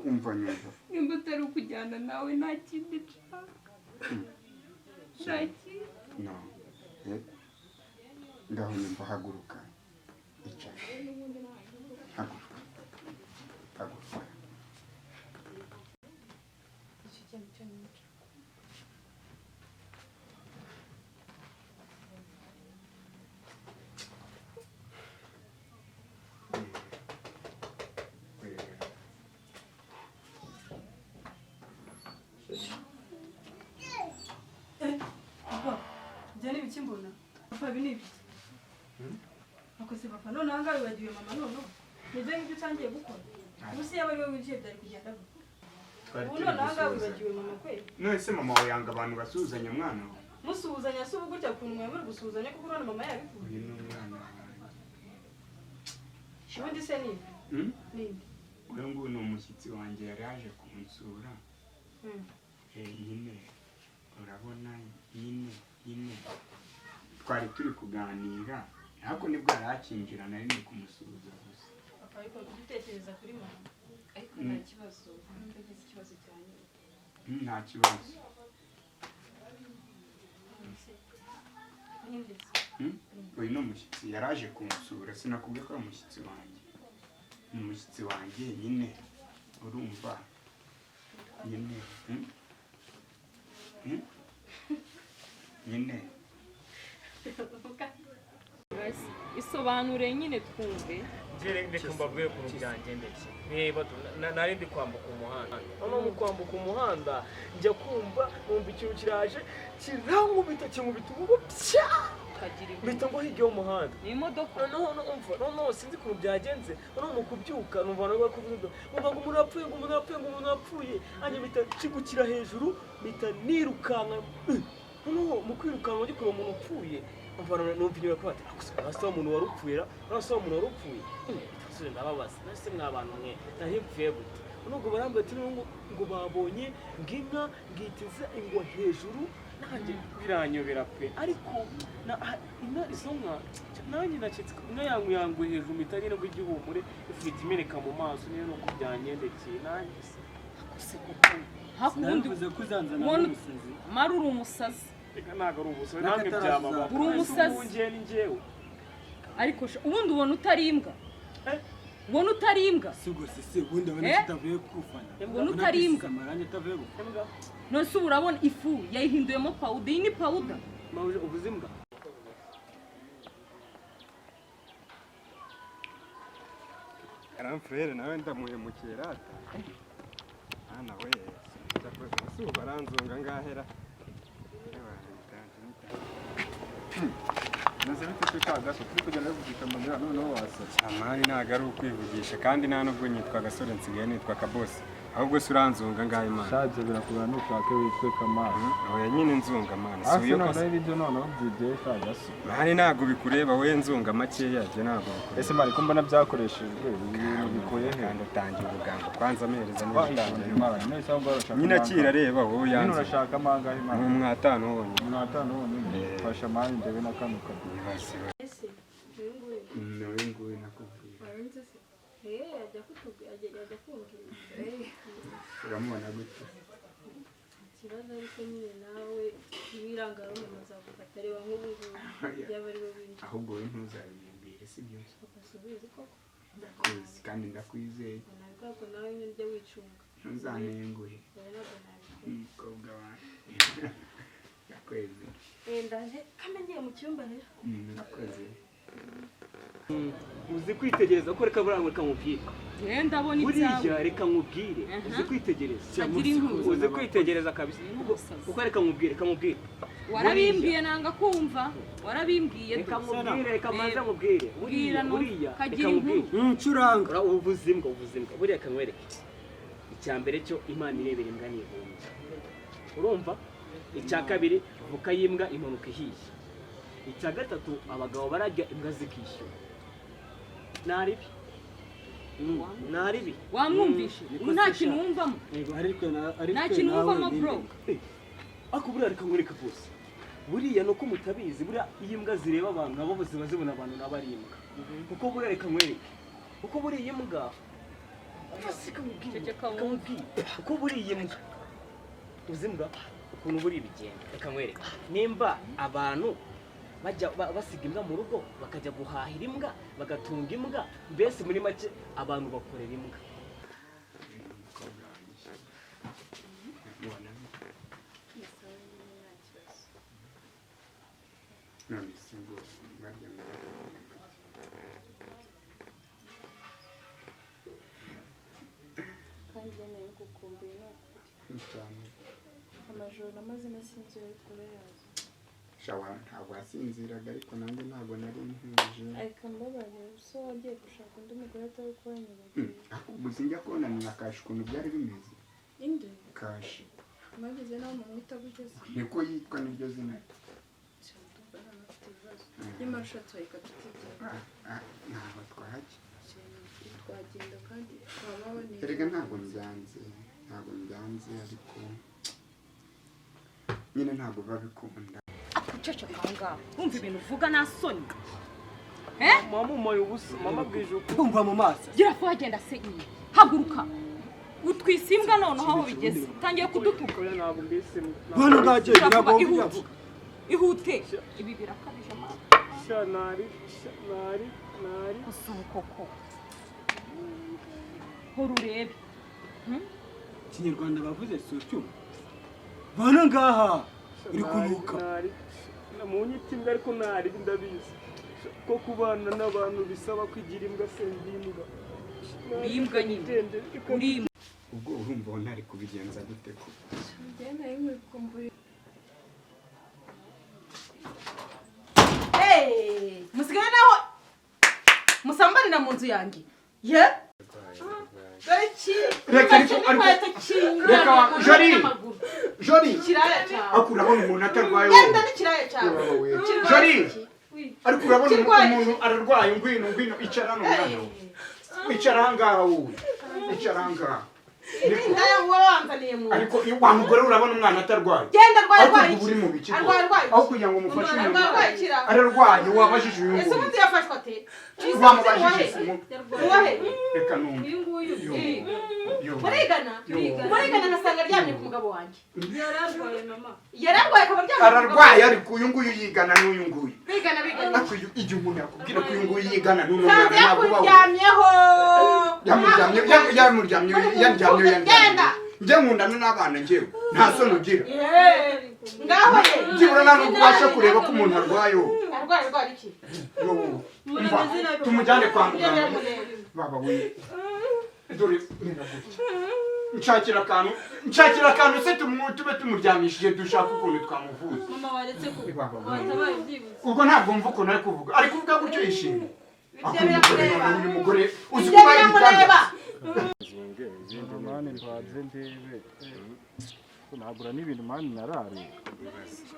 Umva, nyumva. Nimba utari ukujyana nawe, nta kindi nshaka, nta kindi. No, eh, ngaho nyumva, haguruka, icara, haguruka, haguruka. Icyo kintu cyo ni cyo. Papa, ibyo ni ibiki mbona? Papa, ibi ni ibiki? Akoze papa, none aha ngaha wibagiwe mama? Noneho nibyo ngibyo utangiye gukora? Ubu se yaba ari wowe winjiye, byari kugenda gute? Twari Ubu turi none aha ngaha gusuhuzanya. wibagiwe mama kweli? None se mama wawe yanga abantu basuhuzanya, mwana we? Musuhuzanya se ubu gutya, ukuntu mwemera gusuhuzanya kuko urabona mama yabivuze? Uyu ni umwana wanjye. Ubundi se ni ibi? Hmm? Ninde? Uyu nguyu ni umushyitsi wanjye, yari yaje kunsura. Eh, nyine urabona, nyine twari turi kuganira, ariko nibwo yari akinjira, nari ndi kumusuhuza gusa. Papa, ariko ujya utekereza kuri mama. Ariko nta kibazo, nimba agize ikibazo cyane. Nta kibazo. Ninde se? Hmm? Uyu ni umushyitsi, yari aje kunsura. Sinakubwiye ko ari umushyitsi wanjye? Ni umushyitsi wanjye nyine, urumva nyine. Hmm? Nyine. Isobanure nyine twumve. Njye reka mbabwire ukuntu byangendekeye. Reba, nari ndi kwambuka umuhanda, noneho mu kwambuka umuhanda njya kumva numva ikintu kiraje kirankubita, kinkubita ubu pya. Ukagira inkuru. Mpita ngo hirya y'umuhanda. Ni imodoka? Noneho umva, noneho sinzi ukuntu byagenze, noneho mu kubyuka numva abantu bari kuvuga, numva ngo umuntu yapfuye, ngo umuntu yapfuye, ngo umuntu yapfuye. Hanyuma mpita nshigukira hejuru, mpita nirukanka. Noneho mu kwirukanka njya kureba umuntu upfuye, umva numva inyuma ko bati: "Akuse, urasa wa muntu wari upfuye ra, urasa wa muntu wari upfuye." Mpita nsubira ndababaza: "Nase mwa bantu mwe, nari mpfuye gute?" Noneho ubwo barambwira ati noneho ngo babonye ngo inka ngitiza ingwa hejuru. Nanjye biranyobera pe, ariko inka, izo nka, nanjye nacitse inka yangu hejuru, mpita nyine ngo igihumure, ifu ihita imeneka mu maso. Niyo nuko byangendekeye nanjye se. Akuse koko, hakundi. Sinabivuze ko uzanzana n'umusazi. Mara uri umusazi. Reka, ntabwo ari umusazi, namwe N'akataraza. byababa. Uri umusazi. Ubu njye ni njyewe. Ariko sha, ubundi ubona utari imbwa? Eh? Ubona utari imbwa? Si ubwo se ubundi abona Eh? kitavuye kufana. Ubona utari imbwa? Amarangi atavuye gufana. Imbwa? None se ubu urabona ifu yayihinduyemo powder? Iyi ni powder. Mawuje, uvuze imbwa. Karamfurere nawe ndamuhemukiye rata. Mwana we, si ubu baranzunga ngahera. Meze bite se kagaso turi kugenda bivugisha amanira, noneho wasetse? Amani, ntabwo ari ukwivugisha, kandi nta nubwo nyitwa gasore, nsigaye nitwa kabosi. Ahubwo se uranzunga ngahe, Imana? Shabye birakugora, nushake witwe Kamana. Oya nyine, nzunga mani, si Hasi uyo noneho kose. ibiryo noneho byibye kagaso. Mani, ntabwo bikureba wowe, nzunga makeya, ibyo ntabwo bikureba. Ese mani, ko mbona byakoreshejwe, ibi bintu bikuye he? Kandi utangiye ubugambo, kwanza amehereza niba utangiye. Imana, none cyangwa urashaka Nyine amangahe? akira, reba wowe. Nyine Yanze. urashaka amangahe, Ni Imana? umwatanu wonyine. 50 wonyine? Eh. Fasha mani, ndebe na kano kabi. Ibase. Ese uyu nguyu? Ni uyu nguyu nakubwiye. Warenze se? Eh, ajya kutubwira, ajya kumbwira. Uramubona gute? Ikibazo ariko nyine nawe niwirangarume azagufata. Reba nk'ubu ngubu yaba ari we winjiye. Ahubwo wowe ntuzabimubwire, si byo? Papa, subizi koko. Ndakuzi kandi ndakwizeye. Nabikora ko nawe nyine ujya wicunga. Ntuzantenguhe. Oya, ntabwo nabikora. Umukobwa wawe ndakwezi. Eh, ndaje kandi ngiye mu cyumba rero. Murakoze. Uzi kwitegereza ko, reka buriya, reka nkubwire. Njyewe ndabona Buriya ibyawe. reka nkubwire, uzi kwitegereza. Kagira inkuru. Uzi kwitegereza kabisa. Ni umusazi. Kuko reka nkubwire, reka nkubwire. Warabimbwiye nanga kumva, warabimbwiye. Reka nkubwire, reka mbanze Reba. nkubwire. Bwira Buriya, no buriya reka kagira nkubwire. inkuru. Ncuranga. Uvuze imbwa, uvuze imbwa. Buriya reka nkwereke, icya mbere cyo Imana irebera imbwa ntihumbya, urumva? Icya kabiri, voka y'imbwa imanuka ihiye. Icya gatatu, abagabo bararya imbwa zikishyura. Naribi naribi. Wamwumvishe? Niko Nta se kintu sha. wumvamo. Yego, ariko ariko Nta kintu nawe wumvamo, ni bro. nde? Ariko buriya reka nkwereke rwose, buriya ni uko mutabizi, buriya iyo imbwa zireba abantu nabo ziba zibona abantu nabo ari imbwa. Kuko buriya reka nkwereke, kuko buriya imbwa Ceceka wumve uko buriye imbwa, uzi imbwa ukuntu buriya bigenda. Reka nkwereke, nimba abantu bajya basiga imbwa mu rugo bakajya guhahira imbwa, bagatunga imbwa, mbese muri make abantu bakorera imbwa. Umukobwa wanjye ubona none se ngo barya ngo Kandi njye nari ngukumbuye ni ukuri. Cyane. Amajoro namaze nasinzira ariko urayazi. Shawa, ntabwo wasinziraga, ariko nanjye ntabwo nari ntuje. Ariko mbabarira, so wagiye gushaka undi mugore atari uko wanyibagiwe. Ariko gusa njya kubona na Kashi ukuntu byari bimeze. Inde? Kashi. Mwageze naho mumwita gutya se? Niko yitwa, niryo zina. Cyane, ndumva nta afite ibibazo. Nyamara ushatse wahita tutigera. Ntabwo twahajya. Twagenda kandi waba waboneye. Erega ntabwo mbyanze, ntabwo mbyanze, ariko nyine ntabwo biba bikunda. Akuceceka aho ngaho, wumva ibintu uvuga nta soni. Mama umaye ubusa, mama bwije ukuri. Kumva mu maso. Gira vuba, genda se iyi, haguruka utwise imbwa noneho aho bigeze utangiye kudutuka. Oya, ntabwo mbise imbwa. Bano ngagenda Gira vuba, ntabwo ihute. mvuga. Ihute, ibi birakabije mama. Sha nari, sha nari, nari. Gusa ubu koko hora urebe. Ikinyarwanda bavuze si ucyuma. Bano ngaha uri kunuka. Nari munyita imbwa, ariko nari ndabizi ko kubana n'abantu bisaba kwigira imbwa, se ndi imbwa. Uri imbwa nyine. Uri imbwa. Ubwo urumva ubona ari kubigenza gute ko? Njye nari ngukumbuye. Musigaye naho musambanira mu nzu yanjye ye, dore ki? Reka ariko reka Jori, Jori. Ikiraya cyawe. Ariko urabona umuntu atarwaye Genda wowe? n'ikiraya cyawe. Wowe. Kirwaye Jori. iki? Ariko urabona Kirwaye. umuntu ararwaye. Ngwino, ngwino, icara hano mwana we. Icara aha ngaha wowe, icara aha ngaha. Niko. Indaya wowe wanzaniye mu nzu. Ariko iyo wa mugore, urabona umwana atarwaye? Genda, arwaye. Ariko Arwaye ubu uri iki? mu biki? Arwaye, arwaye. Aho kugira ngo umufashe Arwaye, umuntu arwaye ikira. ararwaye, wabajije uyu Ese nguyu? ubundi yafashwe ate? Wamubajije se? Uwahe? Reka numve. Uyu nguyu. Yo. Murigana. Yo. Murigana, ngasanga aryamye ku mugabo wanjye. Yari arwaye mama. Yari arwaye akaba aryamye ku mugabo. Ararwaye, ariko uyu nguyu yigana n'uyu nguyu. Bigana, bigana. Ariko igihe umuntu yakubwira ko uyu nguyu yigana n'uno mwana, Sanze ntabwo uba yakuryamyeho. Yamuryamye, yamuryamye, yaryamye, yaryamye. Genda. Njye nkundana n'abana, njyewe nta soni ugira. Ngaho ye. Byibura nta nubwo ubasha kureba ko umuntu arwaye wowe. Arwaye, arwaye iki? Yo, umva, tumujyane kwa muganga. Baba we, dore mera gutya, nshakira akantu, nshakira akantu se tube tumuryamishije, dushaka ukuntu twamuvuza. Mama, waretse ko Baba we. watabaye byibuze. Ubwo ntabwo mva ukuntu ari kuvuga, ari kuvuga gutyo yishimye. Ibyo biramureba. Uyu mugore uzi Ibyo kuba biramureba. Zunge izindi. Mani, mbanze ndebe nagura n'ibintu mani, narare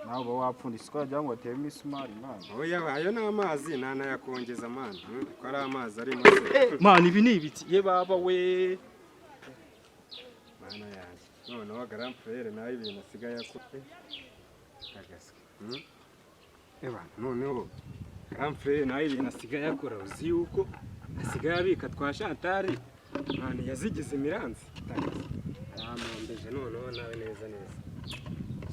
nawe uba wapfunditse wagira ngo wateye imisumari mani. Oya, ayo ni amazi, ntanayakongeza mani, ko ari amazi arimo se. Mani, ibi ni ibiki ye baba we? Mana yanjye, noneho grand frère nawe ibintu asigaye akora agaswe. Eba noneho grand frère nawe ibintu asigaye akora, uzi yuko asigaye abika twa Chantal mani, yazigize imiranzi. Aramombeje noneho nawe neza neza.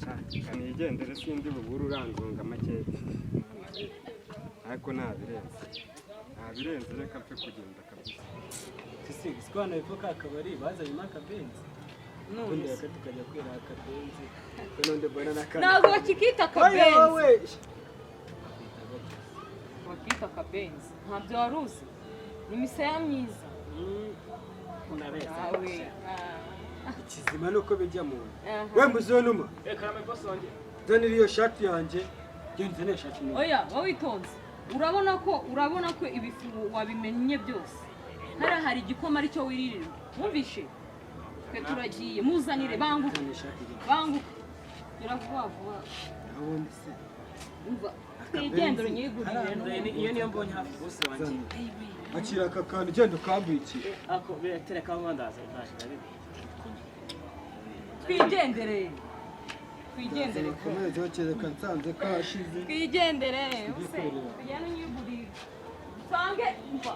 Sha, kanigendere, sindi bubure uranzunga makeya. Mana we, ariko ntabirenze, ntabirenze, reka mpfe kugenda kabisa. Sisi siko hano hepfo ka kabari bazanyemo akabenzi. Ubundi reka tukajya kwira akabenzi. Ko nonde mbona n'akana. Ntabwo bakikita Oya akabenzi. wowe. Bakita akabenzi, ntabyo wari uzi? Ni imisaya myiza. Unabeza. Nawe. Ikizima nuko bijya mu nda. Aha. We muzonuma. Karame, boss wanjye. Zanira iyo shati yanjye. Genda uzane ishati nini. Oya, wowe witonze, urabona ko ibifu wabimenye byose. Hariya hari igikoma aricyo wiririra, wumvishe? Twe turagiye, muzanire, banguka. Zana ishati yanjye. Banguka, gira vuba vuba. Ubundi se. Umva, twigendere unyigurire n'ubundi. Iyo niyo mbonye hafi, boss wanjye. Akira aka kantu, ugenda ukambikira. Ako biratereka aho ndaza, ndaje ndabibiye. Twigendere, twigendere. Komeze kereka nsanze kashize. Twigendere use tugende unyigurire, nsange, umva,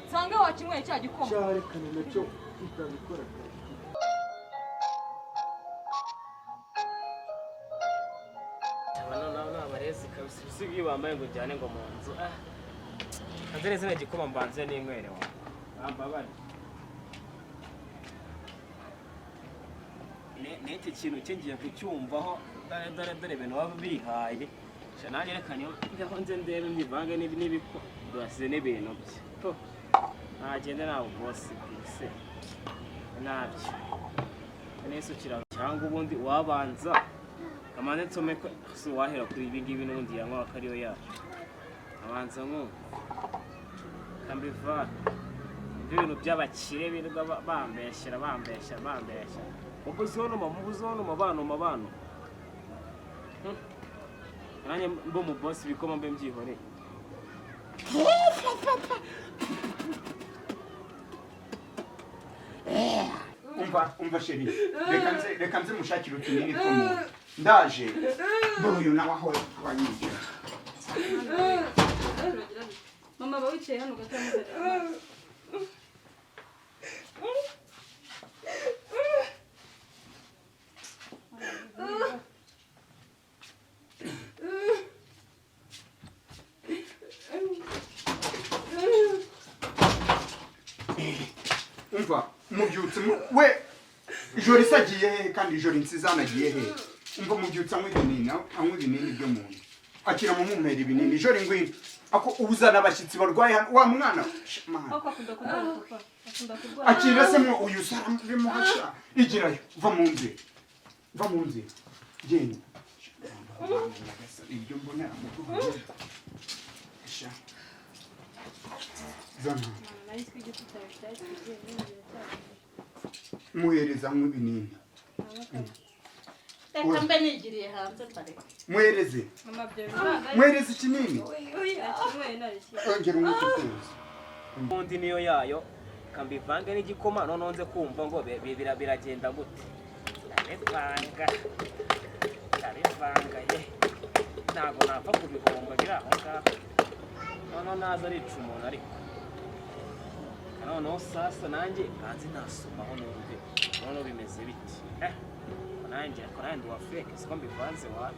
nsange wakinyweye cya gikoma. Cyarekana nacyo. Utabikora. Aba nabo ni abarezi kabisa, ibisigo iyo bambaye ngo ujyane ngo mu nzu. Ah, hanze neza igikoma mbanze n'inywere wa. Bambabare. N'iki kintu cye ngiye kucyumvaho, dore dore dore ibintu baba bihaye. Sha nanjye reka njyaho nze ndebe mbivange n'ibiko durasize n'ibintu bye. To ntagende ntawe bosi bwise nabyo nisukira cyangwa ubundi wabanza amanze nsome ko si uwahera kuri ibi ngibi n'ubundi yanywa akariyo yacu abanza nkumva kambivanga ibyo bintu by'abakire birirwa bambeshyera bambeshyera bambeshyera mubuzonuma mubuzonuma banuma banuma. Nanjye mbo mu bosi ibikoma mbe mbyihoreye. Umva chérie, reka nze mushakire utunini two mu nda. Ndaje dore uyu nawe aho wanyigira. Mama aba wicaye hano gato amuzanira. Umva mubyutse we ijoro isa agiye hehe kandi ijoro nsiza anagiye hehe? Umva mubyutse anywa ibinini, anywa ibinini byo mu nda, akira mumumpera ibinini. Ijoro ngwino ako uzana abashyitsi barwaye hano wa mwana. Mana. Ariko akunda kurwara papa, akunda kurwara. Akira se mwo uyu sarabimuhasha igirayo, va mu nzira, va mu nzira, genda. Ibyo mbona sha zana. Nari nzi ko igiti cyawe cyari kigiye n'ubu biracyagiye. Muhereza anywa ibinini. Reka mbe nigiriye hanze mbareka. Muhereze. Mama byo ntabwo ari Muhereze ikinini. Nakinyweye narishyira. Ongera unywe utuzi. Ubundi niyo yayo kambivange n'igikoma noneho nze kumva ngo biragenda gute. Ndabivanga ndabivanga ye ntabwo napfa kubihomba biri aho ngaho. Noneho naza arica umuntu ariko noneho sasa nanjye nganze nasomaho numve noneho bimeze biti. Nanjye ariko nanjye ndi uwa feke siko mbivanze wa.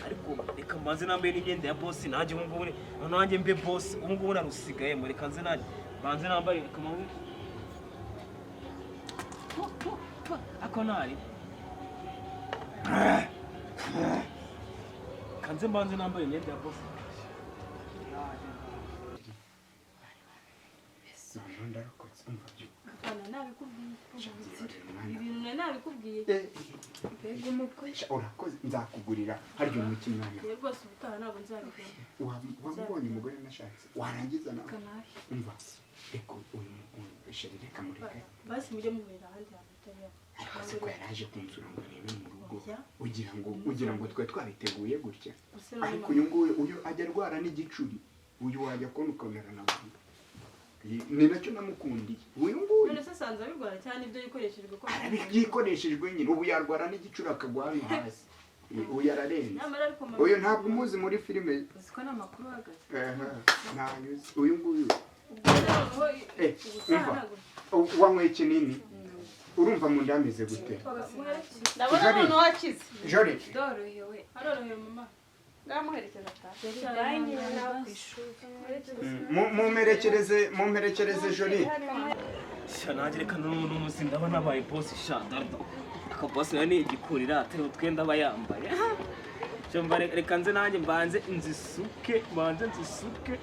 Ariko reka mbanze nambaye n'imyenda ya bosi nanjye ubu ngubu noneho nanjye mbe bosi ubu ngubu narusigayemo reka nze nanjye mbanze nambaye reka mbanze ako nari kanze mbanze nambaye imyenda ya bosi. Noneho ndarokotse umva byuka. Papa nabikubwiye. Ibintu nari nabikubwiye. Mbega umukwe. Sha, urakoze nzakugurira harya umuti mwana. Njye rwose ubutaha ntabwo nzabikora. Wamubonye umugore nashatse warangiza nawe. Kanahe. Umva reka uyu chérie reka mureke. Basi mujye muhurira ahandi hantu hatari hano. Ariko se ko yaraje kunsura ngo arebe mu rugo Oya. ugira ngo twe twabiteguye gutya. Gusa none Ariko mama- uyu nguyu uyu ajya arwara n'igicuri uyu wajya kubona ukabona aranavuga. Ni nacyo namukundiye uyu nguyu. None se asanze abirwara cyane ibyo yikoreshejwe ko Arabyikoreshejwe nyine ubu yarwara n'igicuri akagwa hano hasi. Uyu ararenze. Nyamara ariko mama Uyu ntabwo umuzi muri filime. Uzi ko nta makuru ahagaze. Aha, ntayo uzi. Uyu nguyu. Ubwo rero noneho ubutaha Umva. ntabwo Wanyweye ikinini urumva mu nda hameze gute? Ndabona Jolly. noneho akize. Jolly. Ndorohewe. Arorohewe mama. Ngamuherekeza atahe. Nawe ku ishuri. Mumperekereze Jolly. Sha nanjye reka n'umunsi ndaba nabaye bosi sha darda. Aka bosi nawe ni igikurira atari utwenda aba yambaye. Sha mba reka nze nanjye mbanze nzisuke mbanze nzisuke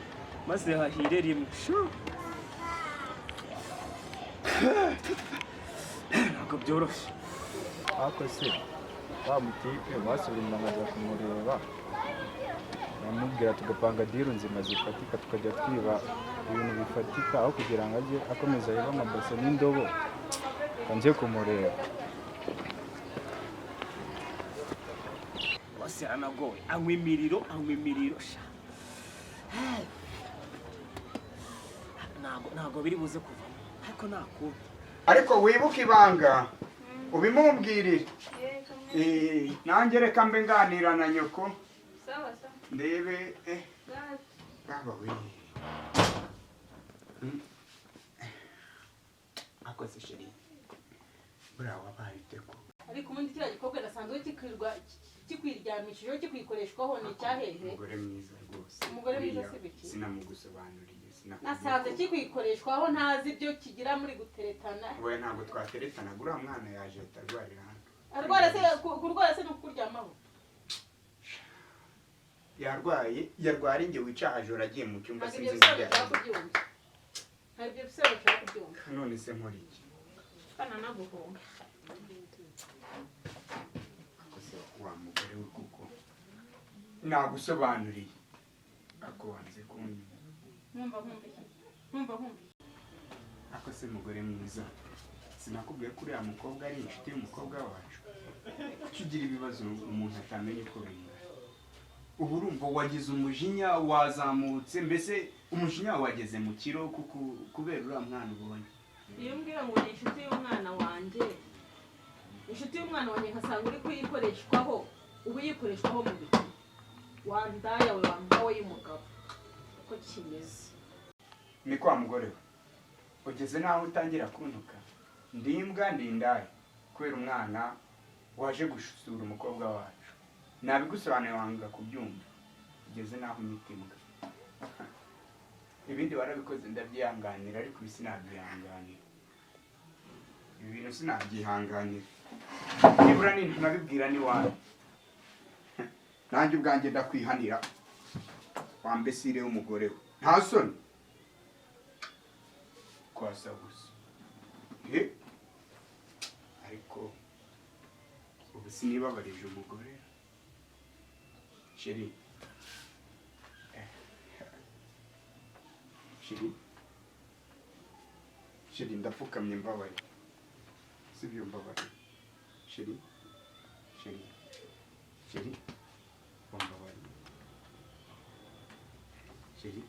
maze hahire rimwe. Sha. Ntabwo byoroshye. Ariko se wa mutipe basubira inyuma nkajya kumureba namubwira tugapanga diru nzima zifatika tukajya twiba ibintu bifatika aho kugira ngo ajye akomeza yibe amabase n'indobo nze kumureba. Bosi yaranagowe anywa imiriro anywa imiriro sha. Ntabwo biri buze kuvamo ariko nakubi. Ariko wibuke ibanga ubimumbwirire. Nanjye reka mbe nganira na nyoko. Sawa sawa. Ndebe baba we. Akoze chéri buriya wabaye ute ko Ariko ubundi kiriya gikorwa nasanzwe kikirwa kikwiryamishijeho, kikwikoreshwaho, ni icyahehe? Umugore mwiza rwose. Umugore mwiza Buriya si biki? Sinamugusobanuriye, sinakubwiye Nasanze ko- kikwikoreshwaho, ntazi ibyo kigira muri guteretana. Oya, ntabwo twateretanaga. Uriya mwana yaje ahita arwarira hano. Arwara se, kurwara se ni ukuryamaho? Yarwaye, yarwara inge wicaye agiye mu cyumba. Ntabwo ibyo Sinzi bisobanuro ngo nshaka kubyumva, ntabwo ibyo bisobanuro nshaka kubyumva. None se nkora iki? Kana naguhunga. Ako wa mugore we, kuko nagusobanuriye ako wanze kunyuma. Nkumva nkumva iki? Nkumva nkumva iki? Ako se mugore mwiza, sinakubwiye ko uriya mukobwa ari inshuti y'umukobwa wacu? Kuki ugira ibibazo umuntu atamenya uko bingana? Ubu urumva wagize umujinya, wazamutse, mbese umujinya wawe wageze mu kiro kuko kubera uriya mwana ubonye. Iyo umbwira ngo ni inshuti y'umwana wanjye, inshuti y'umwana wanjye, nkasanga uri kuyikoreshwaho, uba uyikoreshwaho mu biki? Wandaya we, wambawe y'umugabo, uko kimeze. Ni kwa mugore we, ugeze n'aho utangira kuntuka, ndi imbwa, ndi indaya, kubera umwana waje gusura umukobwa wacu. Nabigusobanuye wanga kubyumva, ugeze n'aho unyita imbwa. Ibindi warabikoze ndabyihanganira, ariko ibi sinabyihanganira, ibi bintu sinabyihanganira. Nibura nintanabibwira n'iwanyu, nanjye ubwanjye ndakwihanira. Wambesire w'umugore we, nta soni kwasa gusa. Ariko ubu sinibabarije umugore. Chéri, chéri, chéri, ndapfukamye, mbabaye, sibyo? Mbabaye chéri, chéri, chéri, wambabaye chéri.